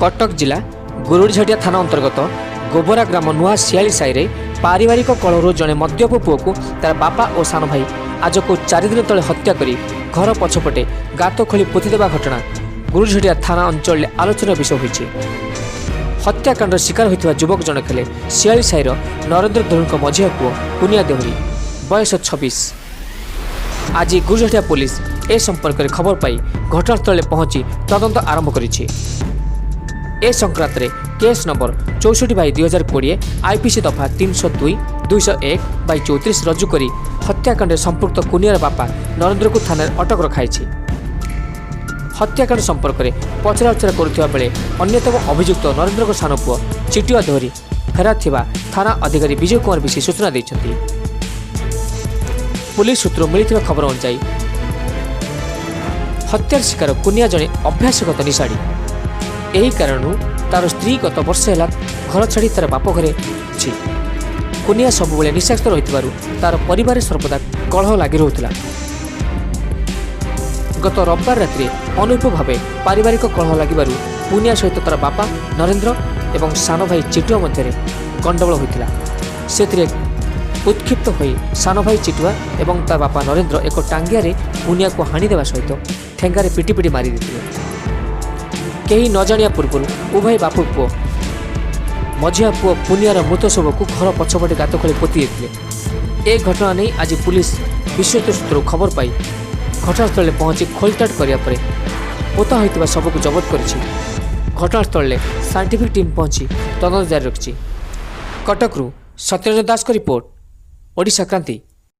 କଟକ ଜିଲ୍ଲା ଗୁରୁଡ଼ିଝାଟିଆ ଥାନା ଅନ୍ତର୍ଗତ ଗୋବରା ଗ୍ରାମ ନୂଆ ଶିଆଳି ସାହିରେ ପାରିବାରିକ କଳହରୁ ଜଣେ ମଦ୍ୟପ ପୁଅକୁ ତାର ବାପା ଓ ସାନ ଭାଇ ଆଜକୁ 4 ଦିନ ତଳେ ହତ୍ୟା କରି ଘର ପଛପଟେ ଗାତ ଖୋଳି ପୋତିଦେବା ଘଟଣା ଗୁରୁଡ଼ିଝାଟିଆ ଥାନା ଅଞ୍ଚଳରେ ଆଲୋଚନାର ବିଷୟ ହୋଇଛି। ହତ୍ୟାକାଣ୍ଡର ଶିକାର ହୋଇଥିବା ଯୁବକ ଜଣକ ହେଲେ ଶିଆଳି ସାହିର ନରେନ୍ଦ୍ର ଦେହୁରୀଙ୍କ ମଝିଆ ପୁଅ କୁନିଆ ଦେହୁରୀ, ବୟସ 26। ଆଜି ଗୁରୁଝାଟିଆ ପୋଲିସ ଏ ସମ୍ପର୍କରେ ଖବର ପାଇ ଘଟଣାସ୍ଥଳରେ ପହଞ୍ଚି ତଦନ୍ତ ଆରମ୍ଭ କରିଛି। ଏ ସଂକ୍ରାନ୍ତରେ କେସ୍ ନମ୍ବର 64/2020, ଆଇପିସି ଦଫା 302, 201/34 ରୁଜୁ କରି ହତ୍ୟାକାଣ୍ଡରେ ସମ୍ପୃକ୍ତ କୁନିଆର ବାପା ନରେନ୍ଦ୍ରକୁ ଥାନାରେ ଅଟକ ରଖାଯାଇଛି। ହତ୍ୟାକାଣ୍ଡ ସମ୍ପର୍କରେ ପଚରାଉଚରା କରୁଥିବା ବେଳେ ଅନ୍ୟତମ ଅଭିଯୁକ୍ତ ନରେନ୍ଦ୍ରଙ୍କ ସାନ ପୁଅ ଚିଟୁଆ ଦେହୁରୀ ଫେରାର ଥିବା ଥାନା ଅଧିକାରୀ ବିଜୟ କୁମାର ବିଶି ସୂଚନା ଦେଇଛନ୍ତି। ପୁଲିସ ସୂତ୍ରରୁ ମିଳିଥିବା ଖବର ଅନୁଯାୟୀ, ହତ୍ୟାର ଶିକାର କୁନିଆ ଜଣେ ଅଭ୍ୟାସଗତ ନିଶାଡ଼ି। ଏହି କାରଣରୁ ତାର ସ୍ତ୍ରୀ ଗତ ବର୍ଷ ହେଲା ଘର ଛାଡ଼ି ତାର ବାପ ଘରେ ଅଛି। କୁନିଆ ସବୁବେଳେ ନିଶାସକ୍ତ ରହିଥିବାରୁ ତାର ପରିବାରରେ ସର୍ବଦା କଳହ ଲାଗି ରହୁଥିଲା। ଗତ ରବିବାର ରାତିରେ ଅନୁରୂପ ଭାବେ ପାରିବାରିକ କଳହ ଲାଗିବାରୁ ପୁନିଆ ସହିତ ତାର ବାପା ନରେନ୍ଦ୍ର ଏବଂ ସାନ ଭାଇ ଚିଟୁଆ ମଧ୍ୟରେ ଗଣ୍ଡଗୋଳ ହୋଇଥିଲା। ସେଥିରେ ଉତ୍କ୍ଷିପ୍ତ ହୋଇ ସାନ ଭାଇ ଚିଟୁଆ ଏବଂ ତା ବାପା ନରେନ୍ଦ୍ର ଏକ ଟାଙ୍ଗିଆରେ ପୁନିଆକୁ ହାଣିଦେବା ସହିତ ଠେଙ୍ଗାରେ ପିଟି ପିଟି ମାରି ଦେଇଥିଲେ। କେହି ନ ଜାଣିବା ପୂର୍ବରୁ ଉଭୟ ବାପ ପୁଅ ମଝିଆ ପୁଅ ପୁନିଆର ମୃତ ଶବକୁ ଘର ପଛପଟେ ଗାତ ଖୋଳି ପୋତି ଦେଇଥିଲେ। ଏ ଘଟଣା ନେଇ ଆଜି ପୁଲିସ ବିଶ୍ୱସ୍ତ ସୂତ୍ରରୁ ଖବର ପାଇ ଘଟଣାସ୍ଥଳରେ ପହଞ୍ଚି ଖୋଳତାଡ଼ କରିବା ପରେ ପୋତା ହୋଇଥିବା ଶବକୁ ଜବତ କରିଛି। ଘଟଣାସ୍ଥଳରେ ସାଇଣ୍ଟିଫିକ୍ ଟିମ୍ ପହଞ୍ଚି ତଦନ୍ତ ଜାରି ରଖିଛି। କଟକରୁ ସତ୍ୟରଞ୍ଜନ ଦାସଙ୍କ ରିପୋର୍ଟ, ଓଡ଼ିଶା କ୍ରାନ୍ତି।